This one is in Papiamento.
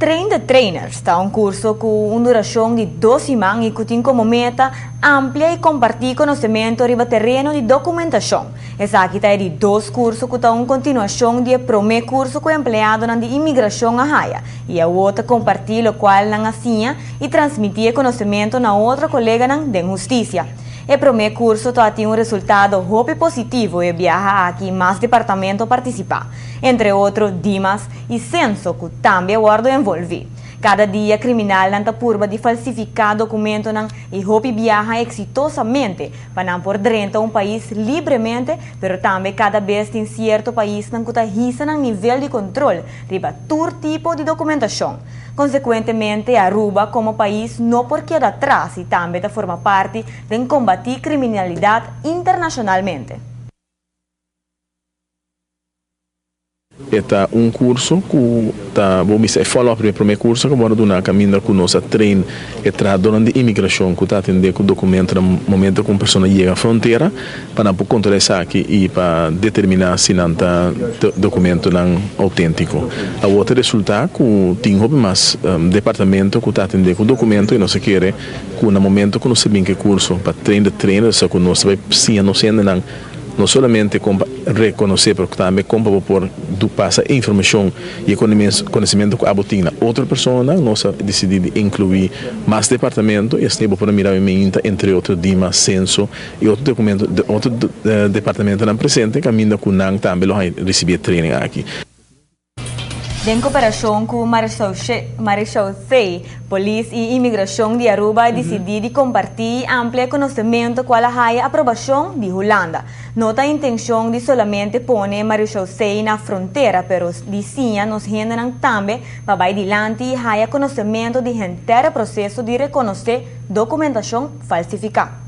Train the Trainers ta un curso cu un duracion di 2 siman y cu tin como meta amplia y comparti conocemento riba tereno di documentacion. Esaki ta di dos curso cu ta un continuacion di prome curso cu empleado di inmigracion a haya y awor ta comparti locual nan a siña y transmiti conocemento na otro coleganan di husticia. E prome curso tin un resultado hopi positivo y e biaha aki mas departamento a participa, entre otro Dimas y Censo, cu tambe a wordo envolvi. Cada dia criminalnan ta purba di falsifica documentonan y hopi biaha exitosamente pa nan por drenta un pais libremente, pero tambe cada bes tin cierto paisnan cu ta hisa nan nivel di control riba tur tipo di documentacion. Consecuentemente, Aruba como pais no por keda atras y tambe ta forma parti di combati criminalidad internacionalmente. Ta un curso cu ta, bon, e follow-up di prome curso cu a duna caminda cu nos a train e trahador di inmigracion cu ta atende cu documento na momento cu un persona yega frontera pa nan controla esaki y pa determina si nan ta documentonan autentico. E otro resulta cu tin mas departamento cu ta atende cu documento y nos kier cu na momento cu nos bin cu curso pa train the trainer, cu nos ta bay siña nos nan no solamente con reconoce, pero tambe con por pasa informacion y conocemento cu abo tin na otro persona, nos a dicidi di inclui mas departamento y asina por mira entre otro Dimas, Censo y otro documento, otro departamentonan presente, caminda cu nan tambe lo ricibi training aki. Den cooperacion cu Marechaussee, Polis y Inmigracion di Aruba a dicidi di comparti y amplia conocemento cual a haya aprobacion di Hulanda. No ta intencion di solamente pone Marechaussee na frontera, pero di siña nos hendenan tambe pa bay dilanti y haya conocemento di henter proceso di reconoce documentacion falsifica.